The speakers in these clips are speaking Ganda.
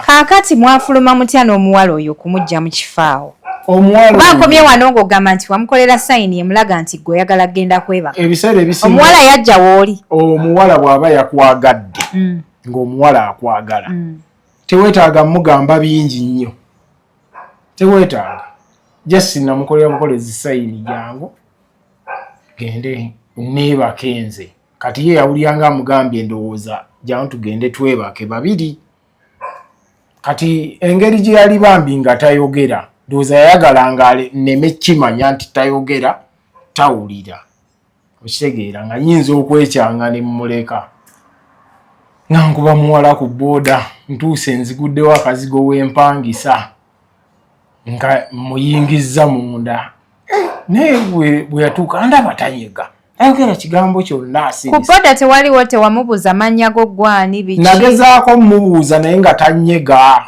Kaakati mwafuluma mutya n'omuwala oyo okumujja mu kifo awo? Omuwala Kuba nkomye wano ng'ogamba nti wamukolera sayini emulaga nti gwe oyagala kugenda kwebaka. Ebiseera ebisinga Omuwala yajja w'oli. Omuwala bw'aba yakwagadde, ng'omuwala akwagala, teweetaaga mugamba bingi nnyo, teweetaaga. Just namukolera bukolezi sayini, jangu gende neebake nze. Kati ye yawulira nga amugambye, ndowooza, jangu tugende twebake babiri. Kati engeri gye yali bambi nga tayogera, ndowooza yayagala nga nneme kimanya nti tayogera, tawulira. Okitegeera nga nyinza okwekyanga ne mmuleka nga nkuba muwala ku booda, ntuuse nziguddewo akazigo w'empangisa nga muyingizza munda. Naye bwe yatuuka ndaba tanyega, tayogera kigambo kyonna. Ku Asirise. boda tewaliwo, tewamubuuza mannya go gwani, biki? Nagezaako mmubuuza naye nga tanyega,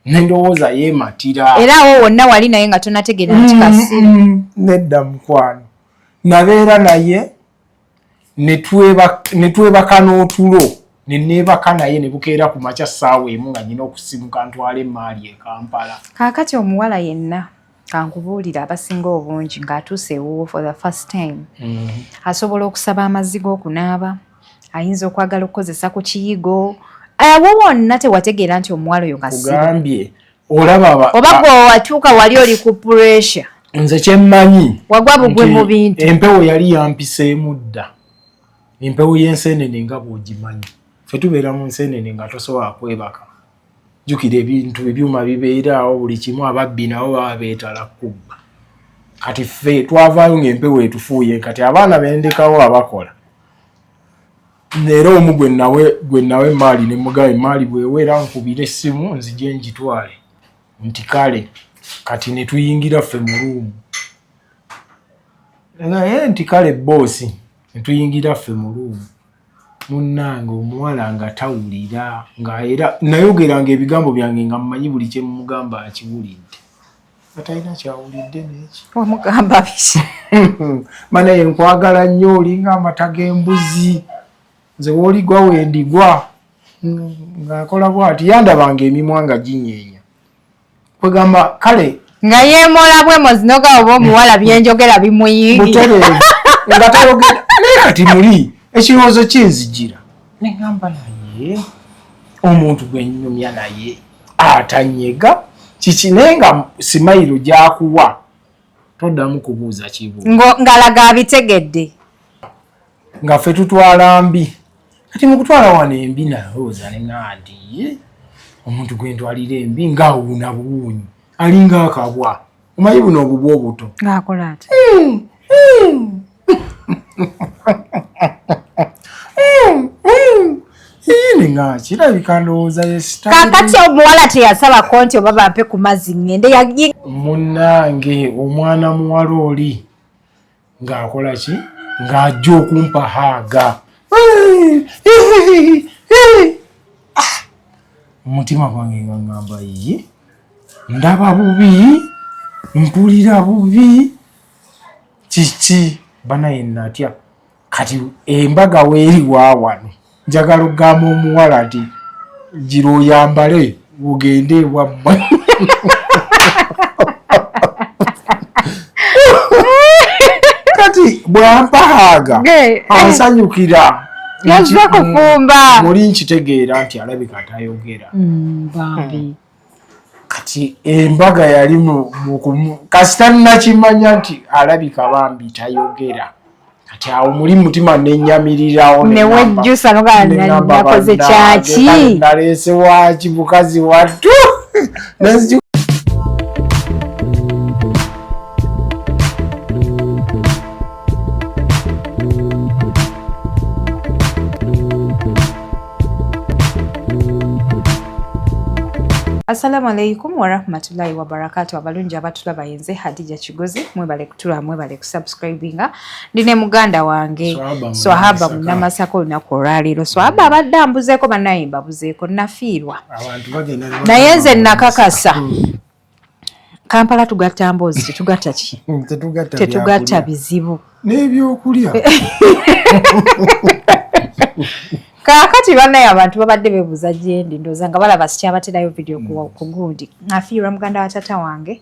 nendowooza yeematira. Era awo wonna wali naye nga tonategeera nti kasiru? Nedda mukwano, nabeera naye ne twebaka n'otulo, ne neebaka naye ne bukeera ku makya ssaawa 1 nga nyina okusimuka ntwala emaali e Kampala. Kaakati omuwala yenna, kankubuulira, abasinga obungi ng'atuuse ewuwo for the first time, asobola okusaba amazzi g'okunaaba, ayinza okwagala okukozesa ku kiyigo. Awo wonna tewategeera nti omuwala oyo kasiru? Kugambye olaba Oba gwe watuuka wali oli ku pressure? Nze kyemmanyi Wagwa bugwe nti mu bintu. Empewo yali yampiseemu dda, empewo y'ensenene nga bw'ogimanyi. Ffe tubeera mu nsenene nga tosobola kwebaka. Jjukira ebintu ebyuma bibeeraawo, buli kimu, ababbi nabo baba beetala kubba. Kati ffe twavaayo ng'empewo etufuuye. Kati abaana bendekawo abakola, era omu gwe nawe emaali ne mugamba, emaali bwewera nkubira essimu nzije ngitwale, nti kale. Kati ne tuyingira ffe mu room, naye nti kale boss, ne tuyingira ffe mu room. Munnange, omuwala nga tawulira, nga era nayogeranga ebigambo byange nga mmanyi buli kye mugamba akiwulidde, nga talina kyawulidde neki. Wamugamba biki? Manaye nkwagala nnyo, olinga amata g'embuzi, nze wooligwa wendigwa. Ng'akola bw'ati, yandabanga emimwa nga ginyeenya, kwegamba kale. Nga yeemola bwemozi noga oba omuwala byenjogera bimuyingira. Butereevu, nga tayogera. Naye kati muli ekirowoozo kinzijira, neŋŋamba, naye omuntu gwe nnyumya naye atanyega kiki? Naye nga smile gyakuwa, toddamu kubuuza kibuuzo. Ng'alaga abitegedde. Nga ffe tutwala mbi. Kati mu kutwala wano embi, nalowooza neŋŋamba nti, "Ye, omuntu gwe ntwalira embi ng'awuuna buwuunyi, alinga akabwa, omanyi buno obubwa obuto." Ng'akola ati. Neŋŋamba kirabika ndowooza ye style. Kaakati omuwala teyasabako nti oba bampe ku mazzi ŋŋende Munnange, omwana muwala oli ng'akola ki? Ng'ajja okumpa hug. Ah! Omutima gwange nga ŋŋamba, ye ndaba bubi, mpulira bubi, kiki banaye? Natya. Kati embaga weeri wa wano, njagala okugamba omuwala nti gira oyambale ogende ewammwe. Kati bwampa hug, ansanyukira. Yazze kufumba. Muli nkitegeera nti alabika tayogera. Bambi. Kati embaga yali kasita nakimanya nti alabika bambi tayogera. Kati awo muli mutima nenyamirirawo. Newejjusa nogaa nakoze kyaki? Naleese waki mukazi wattu? Assalamu alaikum warahmatullahi wabarakatu. Abalungi abatulaba, yenze Hadija Kigozi. Mwebale kutulaba, mwebale kusubscribinga. Ndi ne muganda wange Swahaba Munamasaka. Olunaku olwaleero Swahaba abadde ambuzeeko. Bannaye, mbabuzeeko, nafiirwa, naye nze nakakasa Kampala tugatta mboozi, tetugatta ki? Tetugatta bizibu. N'ebyokulya. Kaakati bannaye abantu babadde beebuuza gyendi, ndowooza nga balaba sikyabaterayo video ku gundi. Nafiirwa muganda wa taata wange,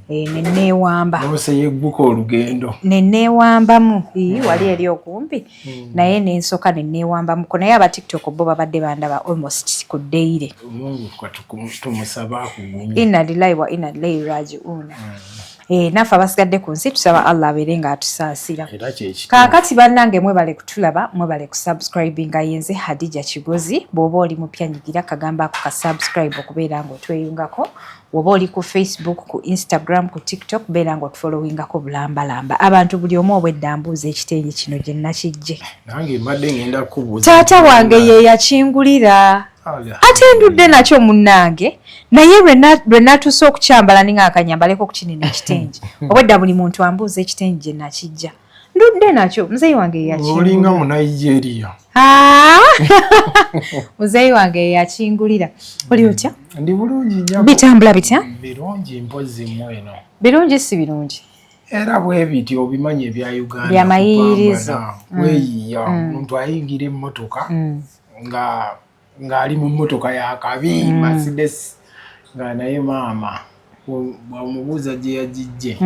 ne neewamba. Nose yegguka olugendo. Ne neewambamu wali eri okumpi, naye nensooka ne neewambamuko, naye aba TikTok bo babadde bandaba almost ku daily. Mungu tumusaba akugumye. Inna lillahi wa inna ilaihi rajiuna. Naffe abasigadde ku nsi tusaba Allah abeere ng'atusaasira. Era kyekituufu. Kaakati bannange, mwebale kutulaba, mwebale kusubscribinga. Yenze Hadija Kigozi. Bw'oba oli mupya, nyigira kagamba ako ka subscribe okubeera ng'otweyungako. Bw'oba oli ku Facebook, ku Instagram, ku TikTok, beera ng'otufollowingako bulambalamba. Abantu buli omu obwedda mbuuza ekitengi kino gye nakijje. Nange mbadde ngenda kubuuza. Taata wange ye yakingulira, ate ndudde nakyo munnange, naye lwe natuuse okukyambala ninga akanyambaleko ku kinene ekitengi. Obwedda buli muntu ambuuza ekitengi gye nakijja. Ndudde nakyo, muzeeyi wange ye yakingulira. Olinga mu Nigeria. Ah! Muzeeyi wange ye yakingulira. Oli otya? Ndi bulungi nnyabo. Bitambula bitya? Birungi, mpozi mweno. Birungi, si birungi. Era bwe bityo, obimanyi ebya Uganda. Byamayiyirizo. Kupambana, kweyiiya. Omuntu ayingira emmotoka nga ng'ali mu mmotoka ya kabi, Mercedes, nga naye maama bw'omubuuza gye yagijje,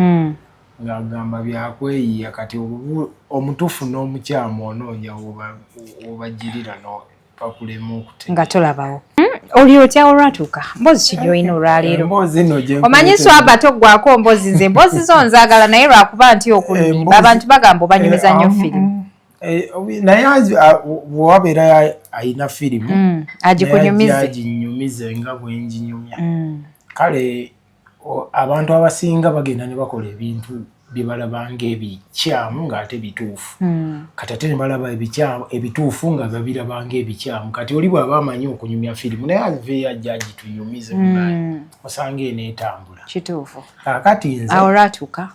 ng'agamba byakweyiiya. Kati omutuufu n'omukyamu onoonya wobagirira bakulema okutegeera. Nga tolabawo. Oli otya olwatuuka? Mboozi ki gy'olina olwaleero? Emboozi nno gye Omanyi nkuleetedde- swaba toggwako mboozi. Nze emboozi zo nzaagala, naye lwakuba nti okulimba. Abantu bagamba obanyumiza nnyo firimu. Naye bwe wabeera ayina firimu, Agikunyumize. naye aginyumize nga bwenginyumya. Kale abantu abasinga bagenda ne bakola ebintu bye balaba ng'ebikyamu ng'ate bituufu. Kati ate ne balaba ebikyamu, ebituufu nga babiraba ng'ebikyamu. Kati oli bw'aba amanyi okunyumya firimu, naye aveeyo ajja agitunyumize, munaye osanga eneetambula. Kituufu. Kaakati nze Awo olwatuuka.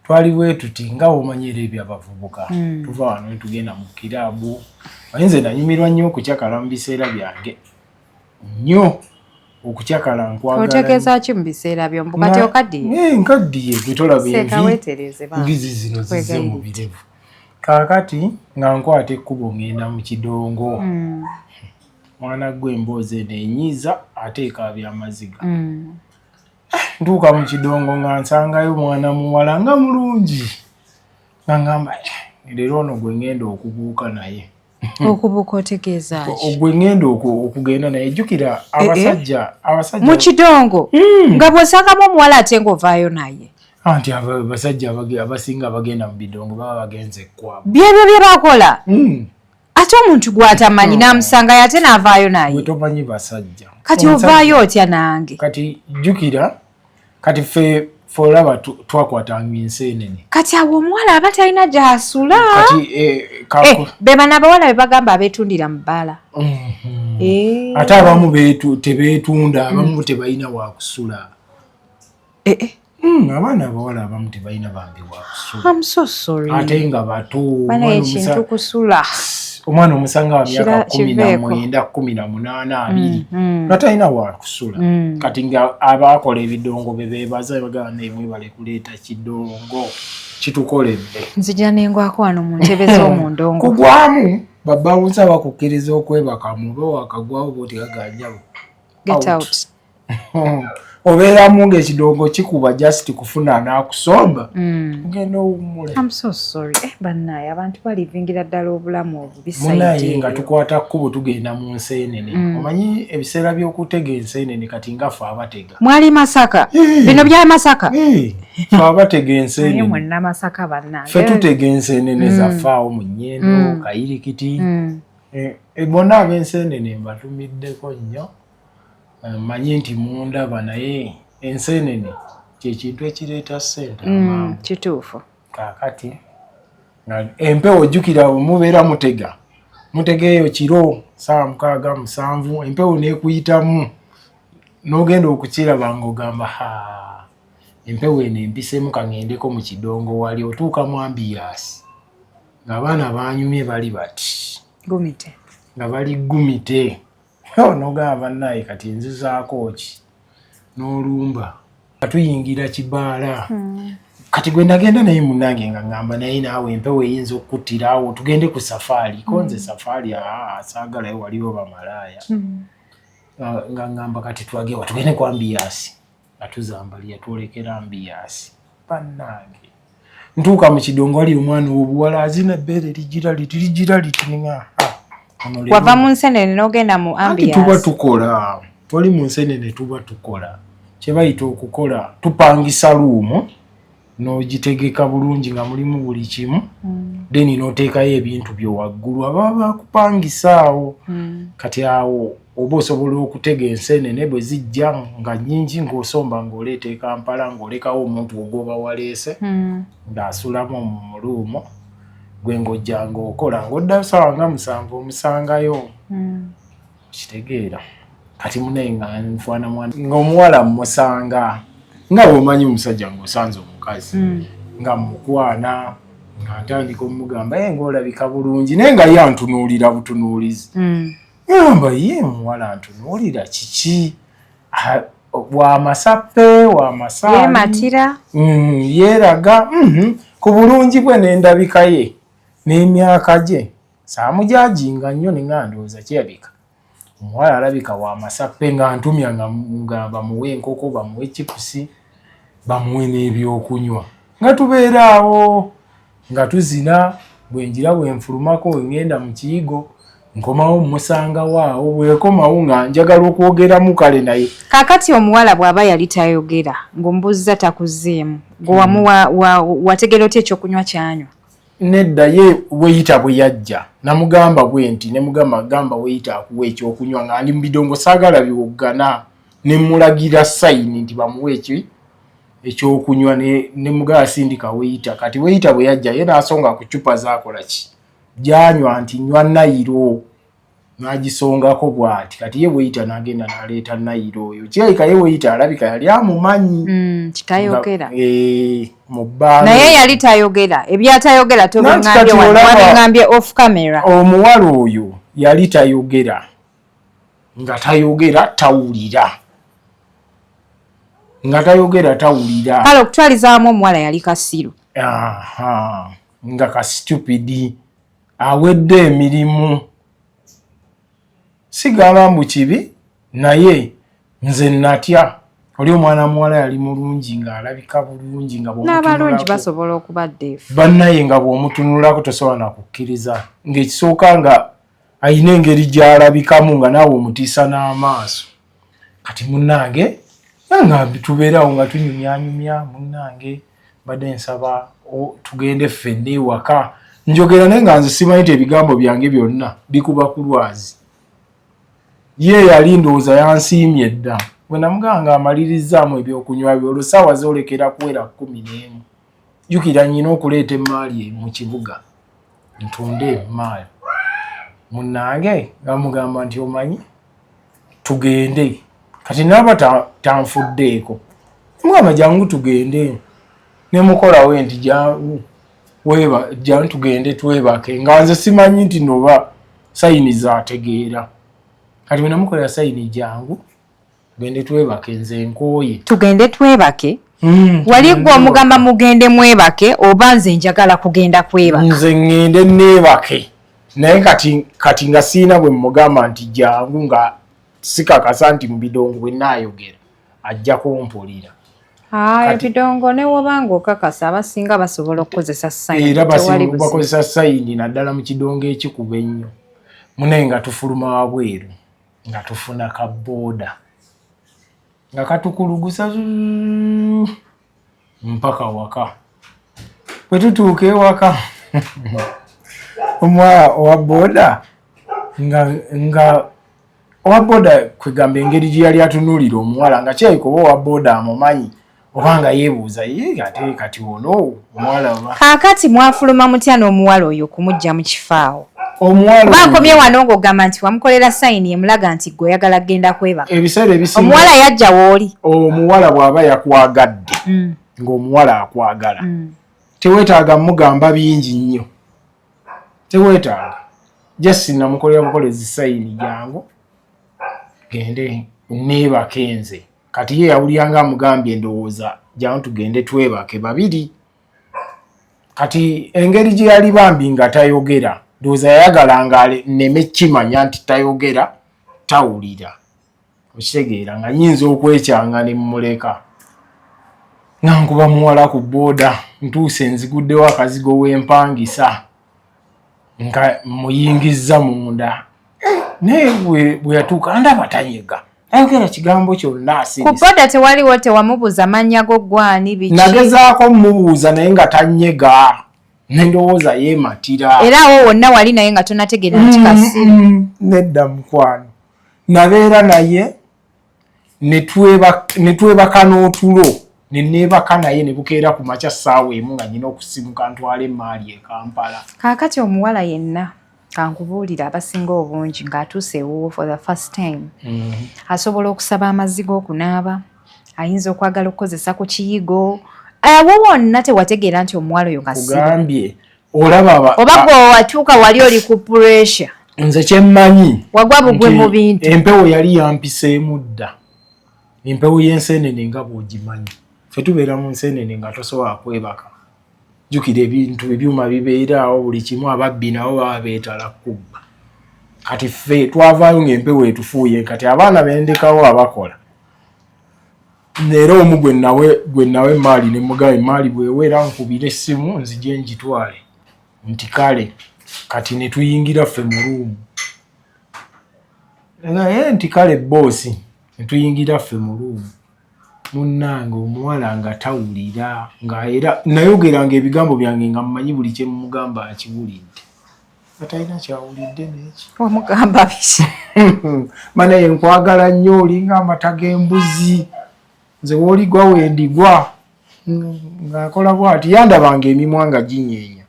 Twali bwe tuti, nga womanyi era ebyabavubuka, tuva wano ne tugenda mu kiraabu. Naye nze nanyumirwa nnyo okukyakala mu biseera byange, nnyo okukyakala nkwagala. Otegeeza ki mu biseera byo? Mbu kati okaddiye? Eh, nkaddiye, gwe tolaba Seeka envi weetereeze bambi. Nvizi zino zizze mu Kwegayiridde. birevu. Kaakati nga nkwata ekkubo ngenda mu kidongo. Mwana gwe, emboozi eno enyiiza ate ekaabya amaziga. Ntuuka mu kidongo nga nsangayo mwana muwala nga mulungi, nga ngamba, "Eh, leero ono gwe ngenda okubuuka naye." Okubuuka otegeeza ki? Gwe ngenda okugenda naye. Jjukira abasajja, abasajja Mu kidongo nga bw'osangamu omuwala ate ng'ovaayo naye? Anti abasajja abasinga abagenda mu bidongo baba bagenze kwabwe. Byebyo bye bakola? Ate omuntu gw'atamanyi n'amusangayo ate n'avaayo naye? Gwe tomanyi basajja. Kati ovaayo otya nange? Kati jjukira, kati ffe fe olaba twakwatanga enseenene. Kati awo omuwala aba talina gy'asula. Kati Be bano abawala be bagamba abeetundira mu bbaala. Ate abamu tebeetunda, abamu tebalina wakusula. Abaana abawala abamu tebalina bambi wakusula. I'm so sorry. Ate nga bato. Bana ekintu kusula. Omwana omusanga wa myaka 19, Kiveeko. 18, 20, nga talina wakusula. Kati nga abakola ebidongo be beebaza, bagamba, "Naye mwebale kuleeta kidongo, kitukoledde." Nzija nengwako wano mu ntebe z'omundongo. Kugwamu babawuza bakukkiriza okwebakamu, oba wakagwawo bwoti gaganjabo. Get out. Obeeramu ng'ekidongo kikuba, just kufuna anaakusomba, ogenda owummule. I'm so sorry. Bannaye abantu balivingira ddala obulamu obubi. Munaye Side nga eyo. Tukwata kkubo tugenda mu nseenene. Omanyi ebiseera by'okutega enseenene, kati nga ffe abatega. Mwali Masaka? Bino bya Masaka? Eh, ffe abatega Naye enseenene. mwenna Masaka bannange. Ffe tutega enseenene zaffe awo mu Nnyendo, Kayirikiti. Bonna ab'enseenene mbatumiddeko nnyo. Mmanyi nti mundaba, naye enseenene kyekintu ekireeta ssente amangu. Kituufu. Kaakati nga empewo, ojjukira mubeera mutega, mutega eyo kiro saawa 6, 7, empewo n'ekuyitamu n'ogenda okukiraba ng'ogamba, "Ha, empewo eno empiseemu, kaŋŋendeko mu kidongo." Wali otuuka mu ambiance ng'abaana banyumye bali bati. Gumite. Nga bali gumite. N'ogamba, "Bannaye, kati nzizaako ki?" N'olumba tuyingira kibaala. Kati gwe nagenda naye munange nga ngamba naye naawe empewo eyinza okukuttira awo, tugende ku safaari ko nze safaari saagalayo, waliwo bamalaaya. Nga ngamba kati twagewa tugende ku Ambiance, nga tuzambalira twolekera Ambiance. Bannange, ntuuka mu kidongo, wali omwana obuwala azina, ebbeere ligira liti, ligira liti, ninga Wava mu nsenene n'ogenda mu Anti tuba tukola, twali mu nsenene, tuba tukola kyebayita okukola, tupangisa room n'ogitegeka bulungi nga mulimu buli kimu, then n'oteekayo ebintu byo waggulu ababa bakupangisa awo. Kati awo oba osobola okutega ensenene bwe zijja nga nnyingi, ng'osomba ng'oleeta e Kampala, ng'olekawo omuntu ogwoba waleese ng'asulamu mu room, gwe ng'ojja ng'okola, ng'odda sawa nga 7 omusangayo. Kitegeera kati munaye nga nfaana mwana ng'omuwala mmusanga nga bw'omanyi omusajja ng'osanze omukazi, nga mukwana, nga ntandika omugamba ye ng'olabika bulungi, naye nga ye antunuulira butunuulizi. Ngamba ye omuwala ntunuulira kiki? Wamasape wamasaali. Yematira. Yeeraga ku bulungi bwe n'endabika ye n'emyaka gye. Saamujajinga nnyo, ne nga ndowooza kirabika omuwala alabika wamasape, nga ntumya nga bamuwe enkoko, bamuwe chips, bamuwe n'ebyokunywa, nga tubeera awo nga tuzina. Bwenjira bwenfulumako ngenda mu kiyigo, nkomawo musangawo awo, bwekomawo nga njagala okwogeramu kale naye. Kaakati omuwala bw'aba yali tayogera, ng'omubuuziza takuzeemu, gwe wategeera otya ekyokunywa kyanywa? Nedda, ye weyita bwe yajja namugamba bwe nti, nemugamba gamba weyita akuwa ekyokunywa, nga ndi mu bidongo, saagala biwoggana, nemulagira sign nti bamuwe eki ekyokunywa, nemugamba sindika weyita. Kati weyita bwe yajja ye n'asonga ku cupa zakola ki gyanywa nti nywa Nile, n'agisongako bw'ati. Kati ye weyita n'agenda n'aleeta Nile oyo, kirabika ye weyita alabika yali amumanyi. Kitayogera. Mu bbaala. Naye yali tayogera, ebyatayogera tobiŋambye wano, wabiŋambye off camera. Omuwala oyo yali tayogera, nga tayogera tawulira, nga tayogera tawulira. Kale okutwalizaamu omuwala yali kasiru. Aha, nga ka stupid awedde emirimu. Sigamba mbu kibi, naye nze natya oli omwana muwala yali mulungi, ng'alabika bulungi, nga n'abalungi basobola okuba deaf. Bannaye, nga bw'omutunulako tosobola nakukkiriza, ng'ekisooka nga ayina engeri gy'alabikamu nga naawe omutiisa n'amaaso. Kati munnange nga tubeerawo nga tunyumyanyumya, munnange mbadde nsaba tugende ffenna ewaka, njogera naye nga nze simanyi nti ebigambo byange byonna bikuba ku lwazi. Ye yali ndowooza yansiimye dda. Bwe namugamba nga amalirizzaamu ebyokunywa bye, olwo ssaawa zoolekera kuwera 11. Jjukira nnyina okuleeta emaali mu kibuga ntunde emaali. Munnange nga mugamba nti omanyi tugende, kati naaba tanfuddeeko, mugamba jangu tugende, nemukolawo nti jangu weba, jangu tugende twebake, nga nze simanyi nti noba sign zategeera. Kati bwe namukolera sign jangu tugende twebake, nze nkooye. Tugende twebake. Wali gwe omugamba mugende mwebake, oba nze njagala kugenda kwebaka? Nze ŋŋende neebake, naye kati nga siina bwe mugamba nti jangu, nga sikakasa nti mu bidongo bwe naayogera ajja kumpulira. Ebidongo ne wobanga okakasa, abasinga basobola okukozesa sign. Era bakozesa sign, naddala mu kidongo ekikuba ennyo. Munaye nga tufuluma wabweru, nga tufuna ka booda nga katukulugusa mpaka waka. Bwe tutuuka ewaka, omuwala owa booda nga owa booda kwegamba engeri gye yali atunuulira omuwala, nga kirabika oba owa booda amumanyi, oba nga yeebuuza ye ate kati ono omuwala oba Kaakati mwafuluma mutya n'omuwala oyo okumujja mu kifaawo? Omuwala Oba oyo nkomye wano ng'ogamba nti wamukolera sign emulaga nti gwe oyagala kgenda kwebaka. Ebiseera ebisinga Omuwala yajja w'oli? Omuwala bw'aba yakwagadde, ng'omuwala akwagala, teweetaaga mugamba bingi nnyo, teweetaaga. Just namukolera bukolezi sign jangu gende neebake nze. Kati ye yawulira nga amugambye, ndowooza jangu tugende twebake babiri. Kati engeri gye yali bambi nga tayogera, ndowooza yayagala nga nneme kimanya nti tayogera, tawulira. Okitegeera nga nyinza okwekyanga ne mmuleka. Nga nkuba muwala ku booda, ntuuse nziguddewo akazigo w'empangisa nga muyingizza munda. Naye bwe yatuuka ndaba tanyega, ayogera kigambo kyonna asirise. Ku boda tewaliwo tewamubuuza mannya go gwani biki? Nagezaako mmubuuza naye nga tanyega, nendowooza yeematira. Era awo wonna wali naye nga tonategeera nti kasiru? Nedda mukwano, nabeera naye ne twebaka n'otulo, ne neebaka naye ne bukeera ku makya ssaawa 1 nga nnyina okusimuka ntwala emaali e Kampala. Kaakati omuwala yenna kankubuulira, abasinga obungi ng'atuuse ewuwo for the first time, asobola okusaba amazzi g'okunaaba, ayinza okwagala okukozesa ku kiyigo. Awo wonna tewategeera nti omuwala oyo kasiru? Kugambye olaba Oba gwe watuuka wali oli ku pressure? Nze kyemmanyi Wagwa bugwe nti mu bintu. Empewo yali yampiseemu dda, empewo y'enseenene nga bw'ogimanyi. Ffe tubeera mu nseenene nga tosobola kwebaka. Jjukira ebintu ebyuma bibeera awo buli kimu, ababbi nabo baba beetala kubba. Kati ffe twavaayo ng'empewo etufuuye. Kati abaana bendekawo abakola, era omu gwe nawe emaali ne mugamba emaali bw'eweera nkubira essimu nzije ngitwale, nti kale. Kati ne tuyingira ffe mu room, naye nti kale boss, ne tuyingira ffe mu room. Munnange omuwala nga tawulira, nga era nayogeranga ebigambo byange nga mmanyi buli kye mugamba akiwulidde, nga talina kyawulidde neki. Wamugamba biki? Manaye nkwagala nnyo, olinga amata g'embuzi, nze wooligwa wendigwa. Ng'akola bw'ati, yandabanga emimwa nga ginyeenya,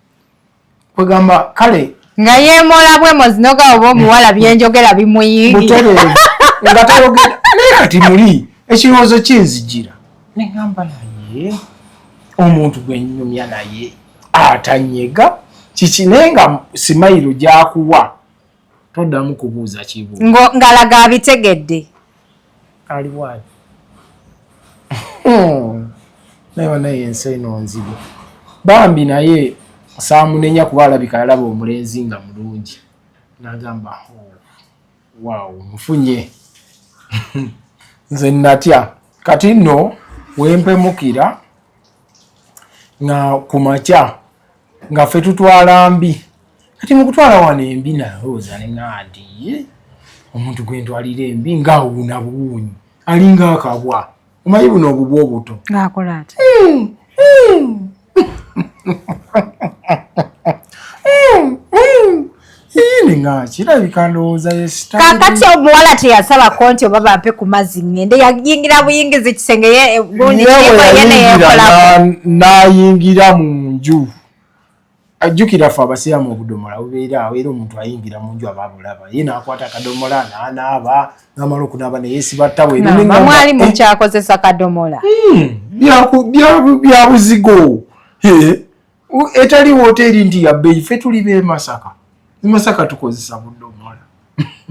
kwegamba kale. Nga yeemola bwemozi noga oba omuwala byenjogera bimuyingira. Butereevu nga tayogera. Naye kati muli ekirowoozo kinzijira neŋŋamba, naye omuntu gwe nnyumya naye atanyega kiki? Naye nga smile gyakuwa toddamu kubuuza kibuuzo. Ng'alaga abitegedde. Ali bwati naye banaye ensi eno nzibu bambi. Naye saamunenya kuba alabika yalaba omulenzi nga mulungi n'agamba, "Oh, wow, nfunye." Nze natya. Kati nno wempemukira nga ku makya nga ffe tutwala mbi. Kati mu kutwala wano embi nalowooza neŋŋamba nti, "Ye, omuntu gwe ntwalira embi ng'awuuna buwuunyi, alinga akabwa." Omanyi buno obubwa obuto. Ng'akola ati. Nga kirabika ndowooza ye. Kakati omuwala teyasabako nti oba bampe ku mazzi ŋŋende? Yayingira buyingizi kisenge ye gundi ye neyekolako. N'ayingira mu nju. Ajjukira ffe abasiraamu obudomola bubeera awo, era omuntu ayingira mu nju aba abulaba. Ye n'akwata akadomola n'anaaba, n'amala okunaaba neyeesiba ttawo. Mwali mukyakozesa kadomola? Bya buzigo. Etali woteeri nti yabbeeyi. Ffe tuli b'e Masaka, e Masaka tukozesa budomola.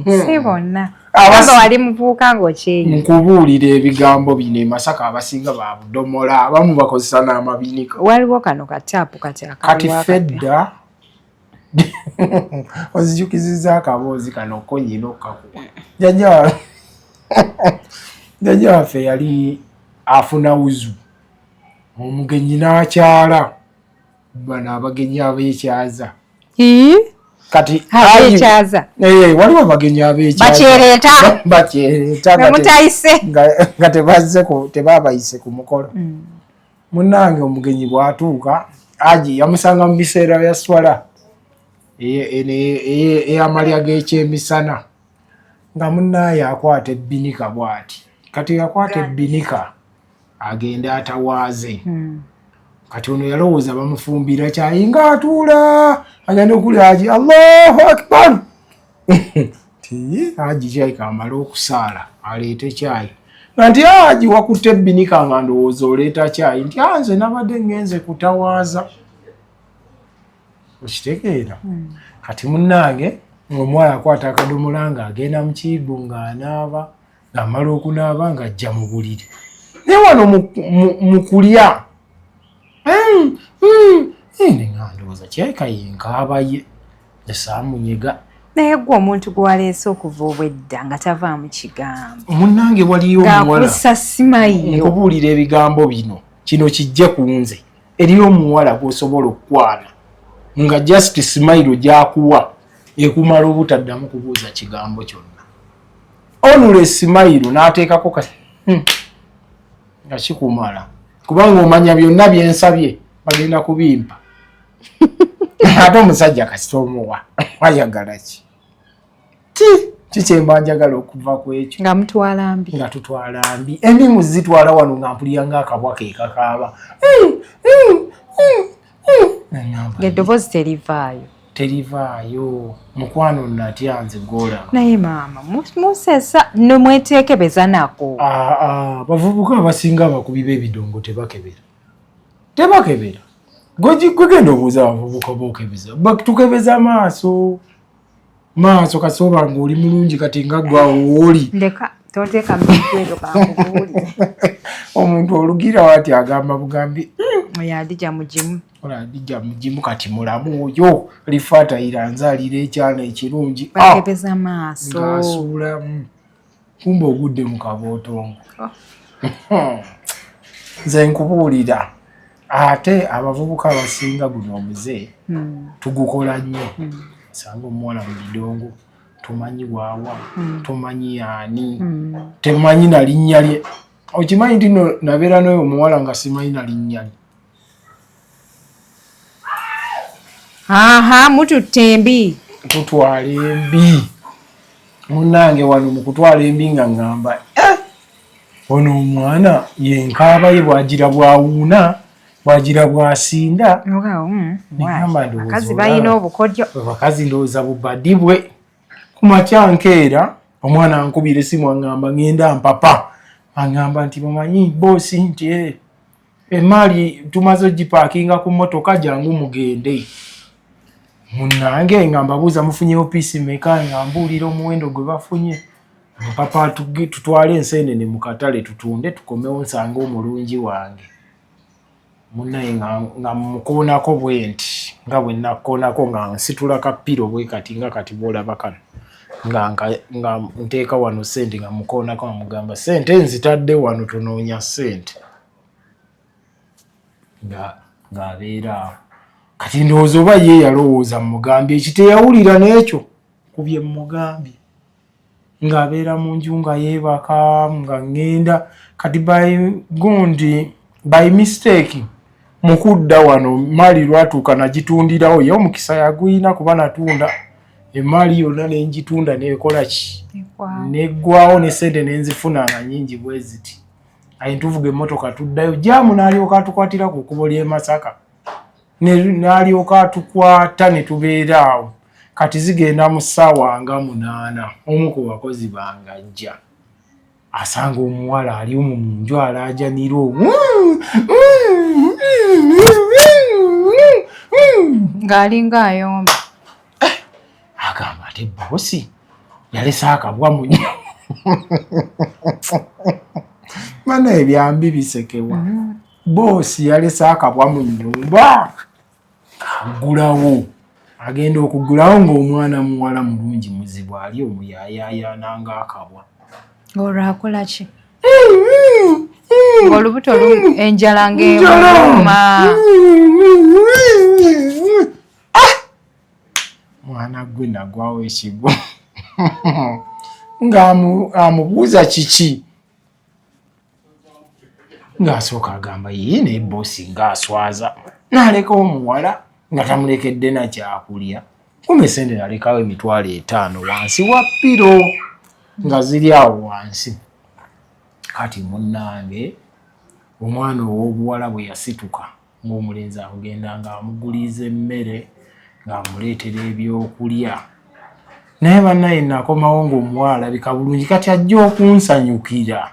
Si bonna. Amba wali muvubuka ng'okyeyi. Nkubuulira ebigambo bino, e Masaka abasinga ba budomola, abamu bakozesa n'amabinika. Waliwo kano kataapu kati. Kati ffe dda onzijukiziza akaboozi kano ko nyina okkakuwa. Jjajja waffe yali afuna wuzu, omugenyi n'akyala, bano abagenyi ab'ekyaza. Kati Abekyaza? Waliwo abagenyi abekyaza. Bakyereeta. Bakyereeta nga Mutayise. Nga tebazze tebabayise ku mukolo. Munnange omugenyi bw'atuuka, aji yamusanga mu biseera bya swala ey'amalya g'ekyemisana, nga munnaaye akwata ebbinika bw'ati. Kati yakwata ebbinika agende atawaaze. Kati ono yalowooza bamufumbira kyayi, nga atuula agenda okulya aji, "Allahu akbar!" Ti aji kyayi kamale okusaala aleete kyayi, nga nti aji wakutte ebbinika nga ndowooza oleeta kyayi, nti "Ah, nze nabadde ngenze kutawaaza." Okitegeera? Kati munnange omuwala akwata akadomola ng'agenda mu kiyigo ng'anaaba, ng'amala okunaaba ng'ajja mu buliri. Naye wano mu kulya. Nga ndowooza kirabika yenkaaba ye, nze saamunyega. Naye gwe omuntu gwaleese okuva obwedda nga tavaamu kigambo. Munnange waliyo omuwala ng'akussa simayiyo. Nkubuulira ebigambo bino, kino kijje ku nze. Eriyo omuwala gw'osobola okukwana nga just smile gy'akuwa ekumala obutaddamu kubuuza kigambo kyonna. Onula smile n'ateekako ka nga kikumala, kubanga omanya byonna byensabye bagenda kubimpa. Ate omusajja kasita omuwa ayagala ki? Ki kyemba njagala okuva ku ekyo? Nga mutwala mbi. Nga tutwala mbi. Embimu zitwala wano nga mpulira ng'akabwa ke kakaaba. Ng'eddoboozi terivaayo. Terivaayo. Mukwano natya nze gw'olaba. Naye maama musesa no mweteekebeza nako. Abavubuka abasinga abakubi b'ebidongo tebakebera. Tebakebera. Gwe genda obuuza abavubuka bookebeza. Tukebeza maaso. Maaso kasooba ng'oli mulungi kati nga gwe awo w'oli. Ndeka tonteeka mu bintu ebyo kankubuulire. Omuntu olugira wati agamba bugambi. Oyo Adija mugimu. Oyo Adija mugimu kati mulamu oyo. Lifaatayira nzaalira ekyana ekirungi. Bakebeza maaso. Ng'asuulamu. Kumbe ogudde mu kabootongo. Nze nkubuulira. Ate abavubuka abasinga guno omuze tugukola nnyo. Sanga omuwala mu bidongo tomanyi waawa, tomanyi yaani, temanyi na linnya lye. Okimanyi nti no nabeera n'oyo omuwala nga simanyi na linnya lye. Aha, mututte embi. Tutwala embi. Munnange wano mu kutwala embi nga ŋŋamba, ono omwana yenkaaba ye bw'agira bw'awuuna, bw'agira bw'asinda. Nengamba ndowooza Abakazi balina obukodyo. Abakazi ndowooza bubadi bwe. Ku makya nkeera omwana ankubira essimu aŋŋamba ŋŋenda mpapa. Aŋŋamba nti mumanyi boosi nti emaali tumaze ogipaakinga ku mmotoka jangu mugende. Munnange nga mbabuuza mufunyewo piisi mmeka, nga mbuulira omuwendo gwe bafunye. Mpapa tutwale enseenene mu katale tutunde tukomewo nsange omulungi wange. Munnaye nga mukoonako bwe nti, nga bwe nakkoonako nga nsitula ka pillow bwe kati nga kati bw'olaba kano. Nga nteeka wano ssente nga mukoonako nga mugamba ssente nzitadde wano tonoonya ssente. Ng'abeera awo. Kati ndowooza oba ye yalowooza mmugambye eki teyawulira n'ekyo ku bye mmugambye. Ng'abeera mu nju nga yeebaka nga ŋŋenda kati by gundi by mistake mu kudda wano maali lwatuuka nagitundirawo ye omukisa yaguyina kuba natunda emaali yonna ne ngitunda n'ekola ki? N'eggwawo ne ssente ne nzifuna nga nnyingi bwe ziti. Aye tuvuga emmotoka tuddayo jaamu n'alyoka atukwatira ku kkubo ly'e Masaka. N'alyoka atukwata ne tubeera awo. Kati zigenda mu ssaawa nga 8 omu ku bakozi bange ajja. Asanga omuwala ali omwo mu nju alaajanira omwo. Ng'alinga ayomba. Agamba ate boosi yalese akabwa mu nnyumba. Bana ebyambi bisekebwa. Boosi yalese akabwa mu nnyumba. Aggulawo. Agenda okuggulawo ng'omwana muwala mulungi muzibu ali omuyaayaayana ng'akabwa. Olwo akola ki? Ng'olubuto enjala ng'emuluma. Mwana gwe nagwawo ekigwo. Ng'amubuuza kiki? Ng'asooka agamba ye naye boosi ng'aswaza. N'alekawo omuwala nga tamulekedde na kyakulya. Kumbe ssente nalekawo 50,000 wansi wa pillow nga ziri awo wansi. Kati munnange omwana ow'obuwala bwe yasituka ng'omulenzi akugenda ng'amuguliza emmere ng'amuleetera ebyokulya. Naye bannaye nakomawo ng'omuwala alabika bulungi kati ajja okunsanyukira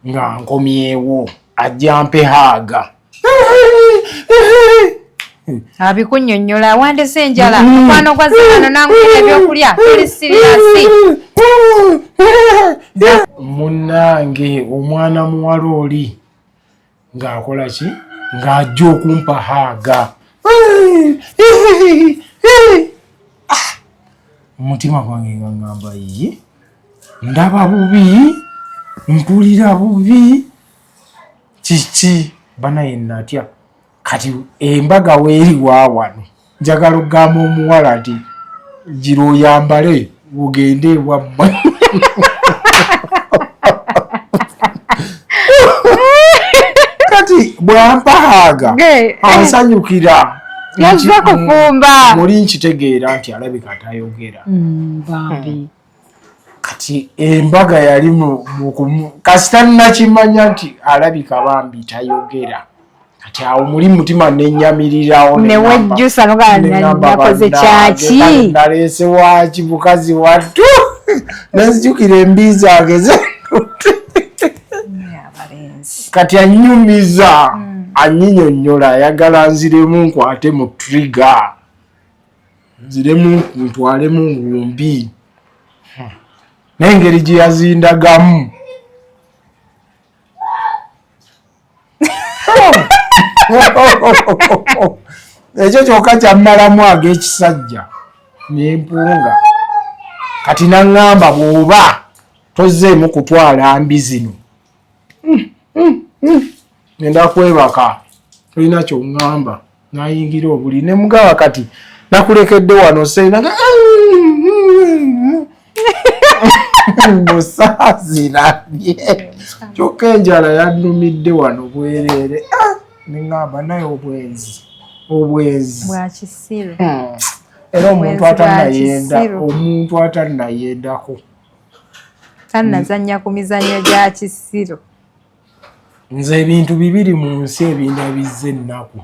nga nkomyewo ajja mpe hug. Abikunnyonnyola wandese enjala mukwano gwa zirano nangulira ebyokulya toli serious. Munnange omwana muwala oli ng'akola ki? Ng'ajja okumpa hug. Ah! Omutima gwange nga ngamba ye ndaba bubi, mpulira bubi, kiki banaye natya. Kati embaga weeri wa wano, njagala okugamba omuwala nti gira oyambale ogende ewammwe. Kati bwampahaaga ansanyukira yazza kufumba muli nkitegeera nti alabika tayogera. Bambi. Kati embaga yali kasita nakimanya nti alabika bambi tayogera. Kati awo muli mutima nenyamirirawo newejjusa nakoze kyaki naleese waki mukazi wattu nenzijukira embi zange kati annyumiza anyinyonnyola ayagala nziremu nkwate mu trigger nziremu ntwalemu ngumbi n'engeri gye yazindagamu ekyo kyokka kyammalamu ag'ekisajja n'empunga. Kati naŋŋamba bw'oba tozzeemu kutwala mbi zino ngenda kwebaka tolina ky'oŋŋamba. Nayingira obuli ne mugaba kati nakulekedde wano seenaga musaazirabye kyokka enjala yannumidde wano bwereere. Neŋŋamba naye obwenzi obwenzi bwakisiru era omuntu atannayendako tannazannya ku mizannyo gya kisiru. Nze ebintu bibiri mu nsi ebindabizza ennaku,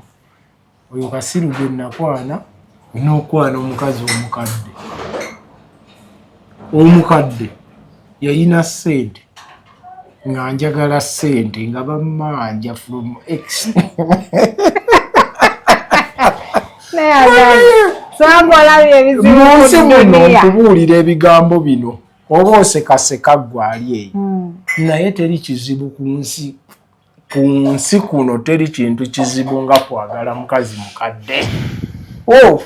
oyo kasiru gwe nakwana n'okwana omukazi omukadde. Omukadde yalina ssente nga njagala ssente nga bammanja from x. Mu nsi muno nkubuulira ebigambo bino oba osekaseka ggwe ali eyo, naye teri kizibu ku nsi. Ku nsi kuno teri kintu kizibu nga kwagala mukazi mukadde. Oh,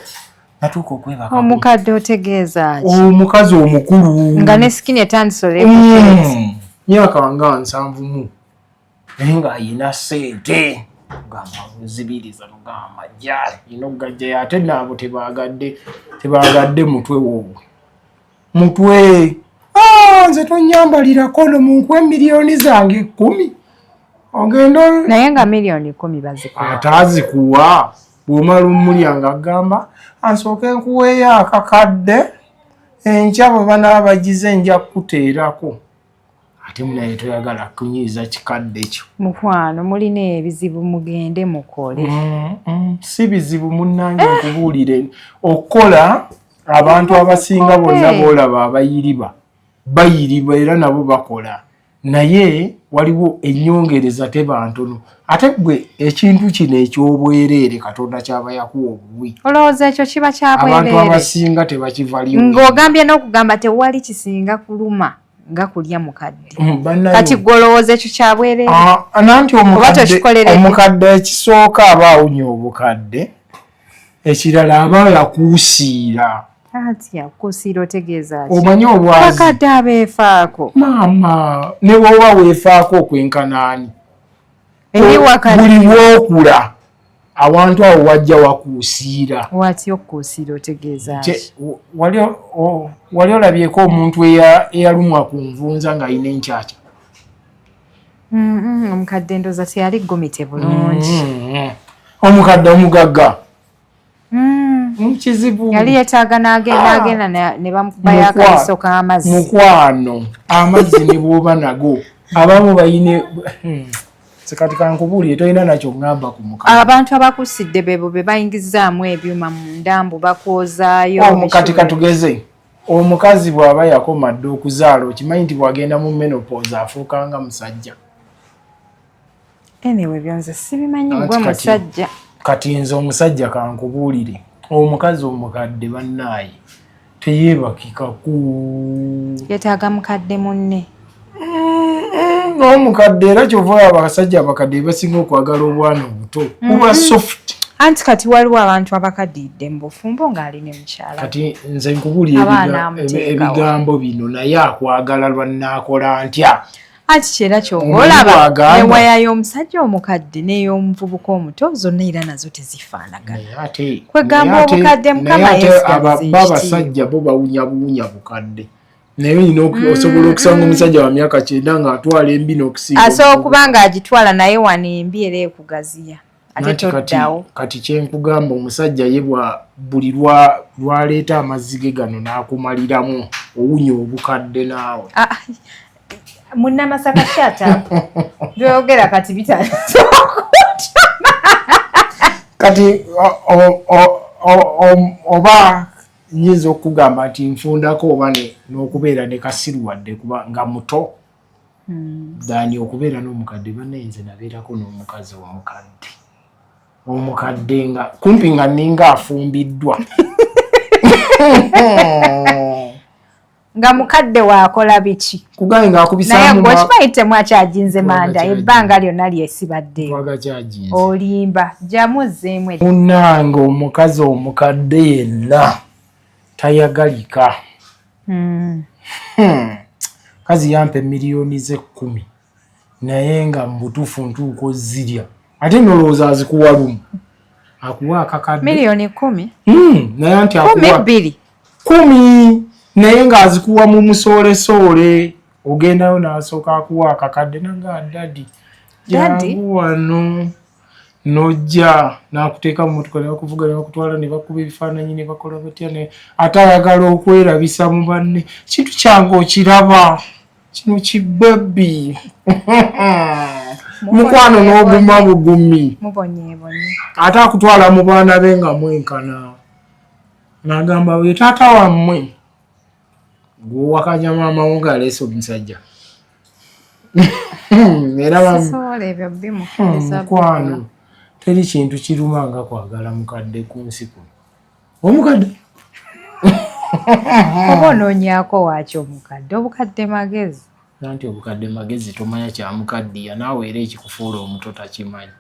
natuuka okwebaka. Omukadde otegeeza ki? Omukazi omukulu nga ne skin etandise myaka nga 70 naye ng'ayina ssente gamba muzibiriza mugamba jja ino gajjayo ate naabo tebaagadde mutwe woobwe mutwe. Nze tonyambalirako no munkuwe miliyoni zange 10 ogenda naye nga miliyoni 10 bazikuwa atazikuwa bw'omala omulya ng'agamba ansooke nkuweeyo akakadde enkya bwe banaaba bagize nja kukuteerako. Ate munaye toyagala kunyiiza kikadde kyo. Mukwano mulina ebizibu mugende mukole. Si bizibu munnange nkubuulire okukola abantu abasinga bonna boolaba abayiriba bayiriba era nabo bakola naye waliwo ennyongereza teba ntono. Ate gwe ekintu kino eky'obwereere Katonda kyaba yakuwa obuwi. Olowooza ekyo kiba kya bwereere? Abantu abasinga tebakivaliyo. Ng'ogambye n'okugamba tewali kisinga kuluma nga kulya mukadde. Kati gwe olowooza ekyo kya bwereere? Nanti omukadde ekisooka aba awunya obukadde, ekirala aba yakuusiira. Ati yakuusiira otegeeza ki? Omanyi obwazi. Bakadde abeefaako. Maama, ne bw'oba weefaako okwenkana ani? Buli bw'okula awantu awo wajja wakuusiira. Watya okukuusiira otegeeza ki? Wali olabyeko omuntu eyalumwa ku nvunza ng'alina enkyakya? Omukadde ndowooza teyali gomite bulungi. Omukadde omugagga. Kizibu. Yali yeetaaga n'agenda ne bamukubayo akaliso k'amazzi. Mukwano amazzi ne bw'oba nago abamu bayine kati kankubuulire tolina nakyo ŋŋamba ku mukadde. Abantu abakusidde bebo be bayingizaamu ebyuma munda mbu bakwozaayo. Kati katugeze omukazi bw'aba yakoma dda okuzaala okimanyi nti bw'agenda mu menopause afuuka nga musajja. Anyway byonze sibimanyi gwe musajja. Kati nze omusajja kankubuulire omukazi omukadde bannaaye teyeebakikaku. Yeetaaga mukadde munne. N'omukadde era kyova abasajja abakadde basinga okwagala obwana obuto buba soft. Anti kati waliwo abantu abakaddiidde mu bufumbo ng'ali ne mukyala. Kati nze nkubuulira ebigambo bino, naye akwagala lwa nnaakola ntya? Anti kyera ky'oba olaba ewaya y'omusajja omukadde n'ey'omuvubuka omuto zonna era nazo tezifaanagana. Kwegamba obukadde Mukama yeesigaliza abasajja bo bawunya buwunya bukadde. Naye olina osobola okusanga omusajja wa myaka 90 ng'atwala embi n'okusinga. Asobola okuba ng'agitwala naye wano embi era ekugaziya. Ate toddawo. Kati kyenkugamba omusajja ye buli lwaleeta amazzi ge gano n'akumaliramu owunya obukadde naawe. Munnamasaka shut up. By'oyogera kati bitandise okutama. Kati oba nyinza okugamba nti nfundako oba n'okubeera ne kasiru wadde kuba nga muto. Dani okubeera n'omukadde bannaye nze nabeerako n'omukazi omukadde. Omukadde nga kumpi nga nninga afumbiddwa. Nga mukadde waakola biki? Kugaye ng'akubisaamu. Naye gwe okimanyi temwakyajinze manda ebbanga lyonna lyesibadde. Olimba jjamu ozzeemu. Munnange omukazi omukadde yenna tayagalika. Kazi yampa miliyoni ze 10 naye nga mu butuufu ntuuka ozirya ate nolowooza azikuwa lumu akuwa akakadde miliyoni 10 naye anti akuwa 12 10 naye ng'azikuwa mu musoolesoole ogendayo n'asooka akuwa akakadde nanga dadi jangu wano nojja n'akuteeka mu mmotoka ne bakuvuga ne bakutwala ne bakuba ebifaananyi ne bakola batya ate ayagala okwerabisa mu banne kintu kyange okiraba kino kibebi mukwano n'oguma bugumi ate akutwala mu baana be nga mwenkana n'agamba we taata wammwe gw'owakanya maama wo ng'aleese omusajja era mukwano teri kintu kiruma nga kwagala mukadde ku nsi kuno. Omukadde oba onoonyaako waaki omukadde? Obukadde magezi. Anti obukadde magezi tomanya kyamukaddiya naawe era ekikufuula omuto takimanyi.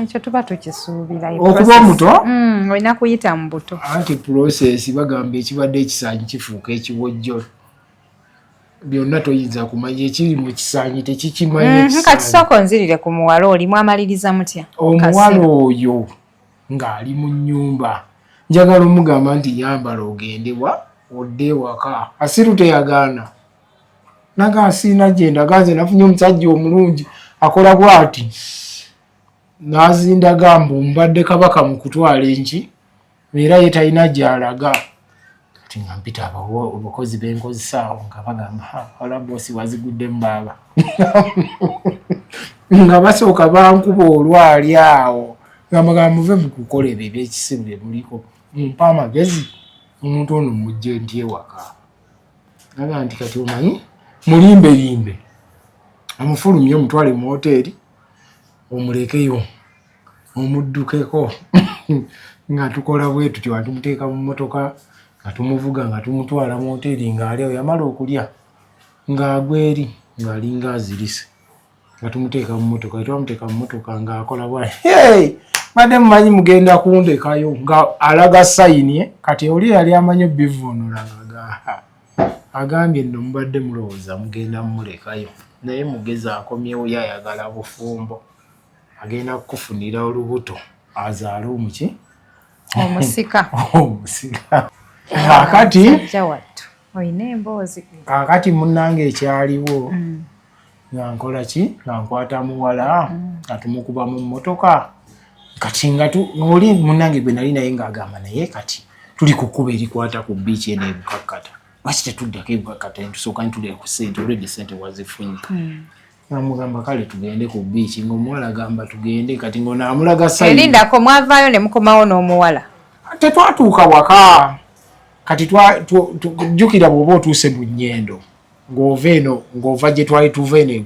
Ekyo tuba tukisuubira. Okuba omuto? Olina kuyita mu buto. Anti process bagamba ekibadde ekisaanyi kifuuka ekiwojjolo. Byonna toyinza kumanya ekiri mu kisaanyi tekikimanyi. Kati sooka onzirire ku muwala oli mwamaliriza mutya? Omuwala oyo ng'ali mu nnyumba njagala omugamba nti yambala ogende wa odde ewaka. Asiru teyagaana. Naga asiina gye ndaga nze nafunye omusajja omulungi akola bw'ati. N'azindaga mbu mbadde kabaka mu kutwala enki era ye talina gy'alaga. Kati nga mpita abakozi b'enkozesa awo nga bagamba wala boosi waziguddemu baaba. Nga basooka bankuba olwali awo nga mbagamba muve mu kukola ebyo eby'ekisiru bye muliko mumpe amagezi omuntu ono mujje nti ewaka. Naga nti kati omanyi mulimbelimbe omufulumye omutwale mu woteeri omulekeyo omuddukeko nga tukola bwe tutyo nga tumuteeka mu mmotoka nga tumuvuga nga tumutwala mu woteeri ng'ali awo yamala okulya ng'agwa eri ng'alinga azirise nga tumuteeka mu mmotoka twamuteeka mu mmotoka ng'akola bwa hey badde mumanyi mugenda kundekayo nga alaga sayini kati oli yali amanyi obivuunula nga agambye nno mubadde mulowooza mugenda mumulekayo naye mugezi akomyewo ye ayagala bufumbo agenda kukufunira olubuto azaale omuki omusika omusika. Kaakati olina emboozi. Kaakati munnange ekyaliwo nga nkola ki nga nkwata muwala nga tumukuba mu mmotoka kati nga oli munnange gwe nali naye ng'agamba naye kati tuli ku kkubo erikwata ku bbiici eno ebukakkata lwaki tetuddako ebukakkata netusooka netulya ku ssente olwedde ssente wazifunye. Namugamba kale tugende ku bbiici ng'omuwala agamba tugende kati ng'onaamulaga sayini. Erindako mwavaayo ne mukomawo n'omuwala. Tetwatuuka waka kati jjukira bw'oba otuuse mu nnyendo ng'ova eno ng'ova gye twali tuva eno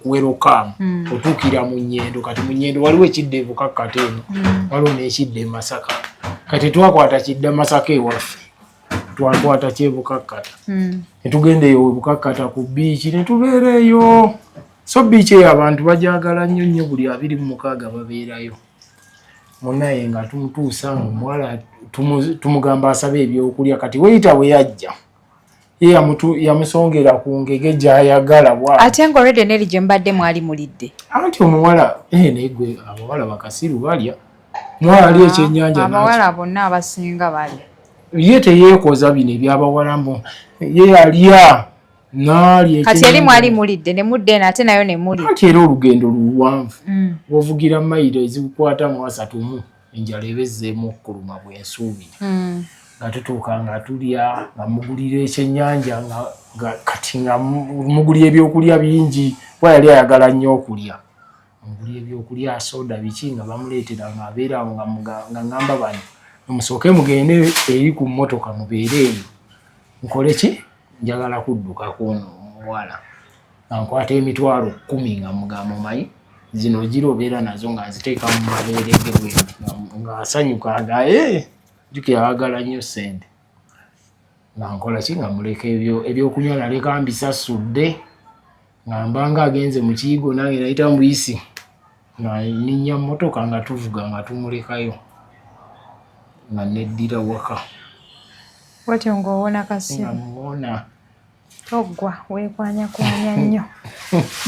kuwerokaamu otuukira mu nnyendo kati mu nnyendo waliwo ekidda ebukakkata eno waliwo n'ekidda e Masaka kati twakwata kidda Masaka ewaffe twakwata kyebukakkata ne tugenda eyo webukakkata ku bbiici ne tubeera eyo so bbiici eyo abantu bagyagala nnyo nnyo buli 26 babeerayo. Munaye nga tumutuusa nga omuwala tumugamba asabe ebyokulya. Kati waiter bwe yajja, ye yamusongera ku ngege gy'ayagala bwa Ate nga already neri gye mbadde mwali mulidde. Anti omuwala naye gwe, abawala bakasiru, balya. Omuwala ali ekyennyanja. Abawala bonna abasinga balya. Ye teyeekoza bino ebyabawala, mbu ye yalya naalya. Kati eri mwali mulidde ne mudda eno, ate nayo ne mulya. Anti era olugendo luwanvu. Wovugira mayiro ezikukwata mu 30, enjala eba ezzeemu okukuluma, bwensuubira. Nga tutuuka nga tulya, nga mugulira ekyennyanja, nga kati nga mugulira ebyokulya bingi, kuba yali ayagala nnyo okulya. Mugulira ebyokulya, soda, biki, nga bamuleetera, nga abeera awo, nga ŋŋamba bano, "Musooke mugende eri ku mmotoka, mubeere eyo, nkole ki? Njagala kudduka kwono omuwala." Nga nkwata 100,000, nga mugamba, "Omanyi zino gira obeera nazo," nga nziteeka mu mabeere ge bwenti, ng'asanyuka, nga jjukira ayagala nnyo ssente. Nga nkola ki? Nga muleka ebyo ebyokunywa, naleka mbisasudde, nga mbanga agenze mu kiyigo, nange nayita mubuyisi, nga ninnya mmotoka, nga tuvuga, nga tumulekayo, nga neddira waka. Bwatyo ng'owona kasiru. Nga muwona. Toggwa weekwanyakwanya nnyo.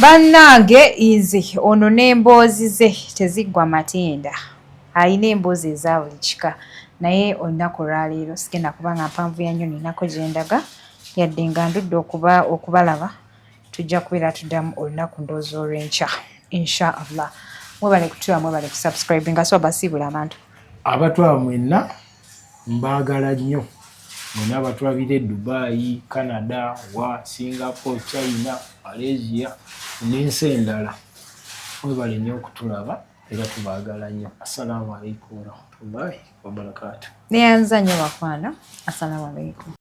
Bannange, nze ono n'emboozi ze teziggwa matenda, alina emboozi eza buli kika. Naye olunaku olwaleero sigenda kubanga mpanvu ya nnyo, ninako gye ndaga, yadde nga ndudde okuba okubalaba. Tujja kubeera tuddamu olunaku, ndowooza olw'enkya, insha Allah. Mwebale kutula, mwebale kusubscribinga. So abasiibula abantu. Abatwala mwenna, mbaagala nnyo mwena abatulabira e Dubai, Canada, wa Singapore, China, Malaysia n'ensi endala. Mwebale nnyo okutulaba, era tubaagala nnyo. Assalamu alaikum warahmatullahi wabarakatu. Neyanza nnyo bakwana. Assalamu alaikum.